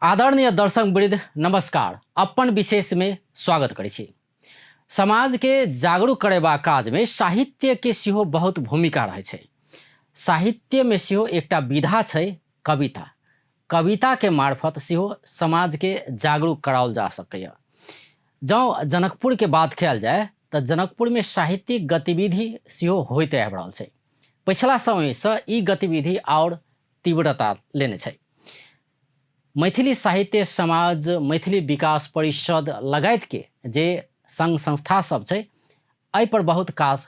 आदरणीय दर्शक वृद्ध नमस्कार। अपन विशेष में स्वागत करै छी। समाज के जागरूक करेबाक काज में साहित्य के सेहो बहुत भूमिका रहै छै। साहित्य में सेहो एकटा विधा छै कविता। कविता के मार्फत सेहो समाज के जागरूक कराओल जा सकैए। जँ जनकपुर के बात कयल जाय तऽ जनकपुर में साहित्यिक गतिविधि सेहो होइत आबि रहल छै। पछिला समयसँ ई गतिविधि आओर तीव्रता लेने छै। मैथिली साहित्य समाज, मैथिली विकास परिषद लगायत के जे संघ संस्था सब छै, एहि पर बहुत काज